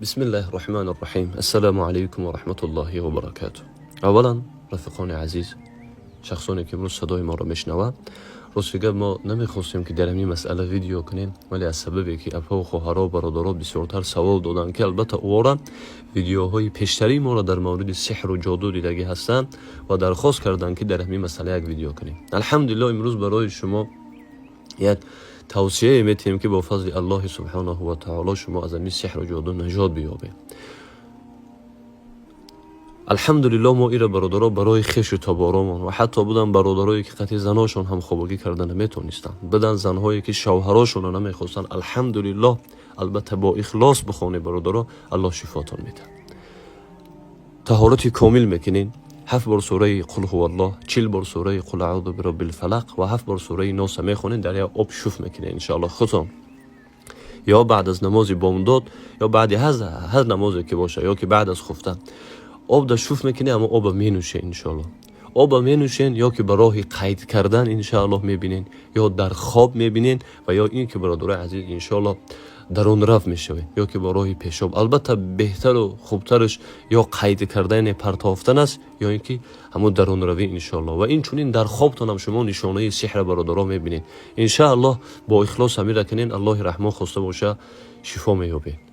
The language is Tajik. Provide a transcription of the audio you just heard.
بسم الله الرحمن الرحیم. السلام علیکم و رحمة الله و برکاته. اولا رفیقان عزیز، شخصانی که امروز صدای ما را میشنوه، рости гап, мо намехостем, ки дар ҳамин масъала видео кунем, вале аз сабабе ки апа хоҳаро, бародаро бисёртар савол доданд, ки албатта ӯора видеоҳои пештарии моро дар мавриди сеҳру ҷоду дидагӣ ҳастанд ва дархост карданд, ки дар ҳамин масъала як видео кунем. Алҳамдулилло, имрӯз барои шумо як тавсияе метиҳем, ки бо фазли Аллоҳи субҳонаҳу ва таоло шумо аз ҳамин сеҳру ҷоду наҷот биёбед. Алҳамдулилло, мо ира, бародаро, барои хешу таборомон ва ҳатто будан бародарое, ки қатъи заношон ҳамхобагӣ карда наметонистанд, будан занҳое, ки шавҳарошонро намехостанд. Алҳамдулилло, албатта бо ихлос бихонед, бародаро, Аллоҳ шифотон медиҳад. Таҳорати комил мекунед, ҳафт бор сураи «Қул ҳуваллоҳ», 40 бор сураи «Қул аъузу бироббил фалақ» ва ҳафт бор сураи Носа мехонед, дар як об шуф мекунед, иншоалло. Худтон ё баъд аз намози бомдод, ё баъди ҳар намозе ки боша, ё ки баъд аз хуфтан об да шуф мекунед, аммо оба менӯшед, иншоалло. Оба менӯшен ё ки ба роҳи қайд кардан, иншоаллоҳ, мебинен, ё дар хоб мебинен ва ё ин ки, бародарои азиз, иншоаллоҳ, дарунрав мешавед, ё ки ба роҳи пешоб. Албатта, беҳтару хубтараш ё қайд кардани партофтан аст, ё ин ки ҳамун дарунравӣ, иншоаллоҳ. Ва инчунин дар хобтонам шумо нишонаи сеҳра, бародаро, мебинед. Иншоаллоҳ, бо ихлос ҳамира кунен, Аллоҳи Раҳмон хоста боша, шифо меёбед.